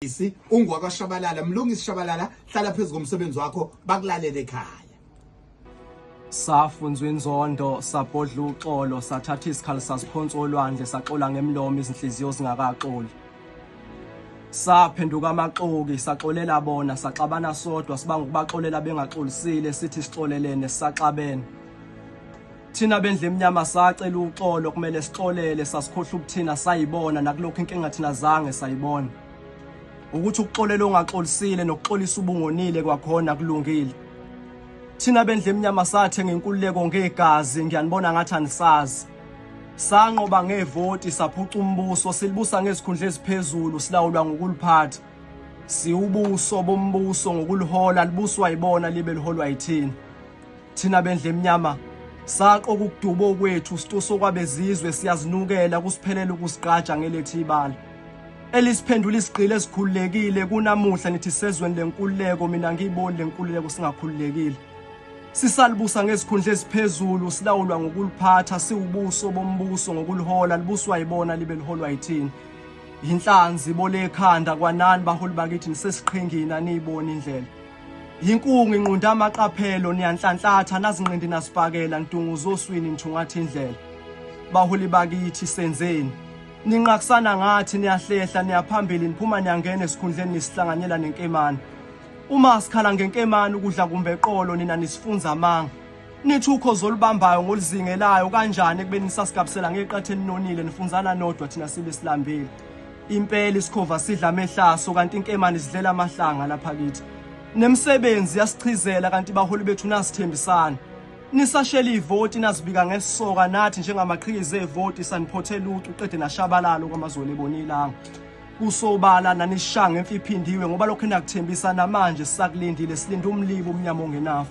Mlungisi ungwakwaShabalala. Mlungisi Shabalala, hlala phezu komsebenzi wakho, bakulalele ekhaya. Safunzwa inzondo, sabhodla uxolo, sathatha isikhali sasiphonsa olwandle, saxola ngemlomo izinhliziyo zingakaxoli. Saphenduka amaxoki, saxolela bona, saxabana sodwa, sibanga ukubaxolela bengaxolisile, sithi sixolelene sisaxabene. Thina bendlu emnyama sacela uxolo, kumele sixolele, sasikhohlwa ubuthina sayibona, nakulokhu inkinga thina zange sayibona. Ukuthi ukuxolela ongaxolisile nokuxolisa ubungonile kwakhona kulungile. Thina bendlu emnyama sathenga inkululeko ngegazi, ngiyanibona ngathi anisazi. Sanqoba ngevoti saphuca umbuso, silibusa ngezikhundla eziphezulu, silawulwa ngokuliphatha. Siwubuso bombuso ngokulihola, libuswa yibona libe liholwa yithina. Thina bendlu emnyama saqoka ukuduba okwethu, situso kwabezizwe, siyazinukela kusiphelela ukusiqaja ngelethi ibala. Elisiphendula isigqila esikhululekile kunamuhla, nithi sezweni lenkululeko, mina ngiyiboni lenkululeko singakhululekile. Sisalibusa ngezikhundla eziphezulu, silawulwa ngokuliphatha, siwubuso bombuso ngokulihola, libuswa yibona libe liholwa yithina. Inhlanzi bole ekhanda kwanani baholi bakithi, nisesiqhingini aniyiboni indlela. Inkungu inqunda amaqaphelo, niyanhlanhlatha nazinqindi nasibhakela, nidunguza oswini nithungatha indlela. Baholi bakithi senzeni? Ninqakisana ngathi niyahlehla niyaphambili, niphuma niyangena esikhundleni nisihlanganyela nenkemane. Uma sikhala ngenkemane ukudla kumbe eqolo, nina nisifunza amanga. Nithi ukhozi olubambayo ngoluzingelayo kanjani ekubeni nisasigabisela ngeqatha elinonile, nifunzana nodwa thina sibe silambile. Impela isikhova sidla amehlaso kanti inkemane sidlela amahlanga lapha kithi. Nemisebenzi yasichizela kanti baholi bethu nasithembisana. Nisashela ivoti nazibika ngesoka, nathi njengamaqhikiza evoti saniphothela ucu qede nashabalala kwamazolo ebonilanga. Kusobala nanishanga emfiphindiwe ngoba lokho enakuthembisa namanje sisakulindile, silinde umlibo umnyama ongenafu.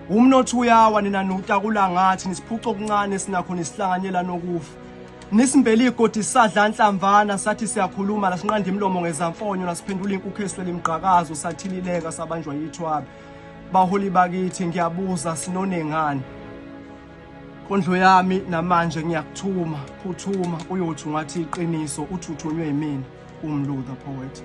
Umnotho uyawa nina nutakula ngathi, nisiphuca okuncane sinakho nisihlanganyela nokufa. Nisimbele igodi sadla nhlamvana, sathi siyakhuluma lasinqanda imilomo ngezamfonyo, nasiphendula inkukhu eswele imgqakazo, sathilileka sabanjwa yithwabe. Baholi bakithi ngiyabuza sinonengani? Kondlo yami namanje ngiyakuthuma, phuthuma uyothi ungathi iqiniso uthuthunywe yimina, uMlu the poet.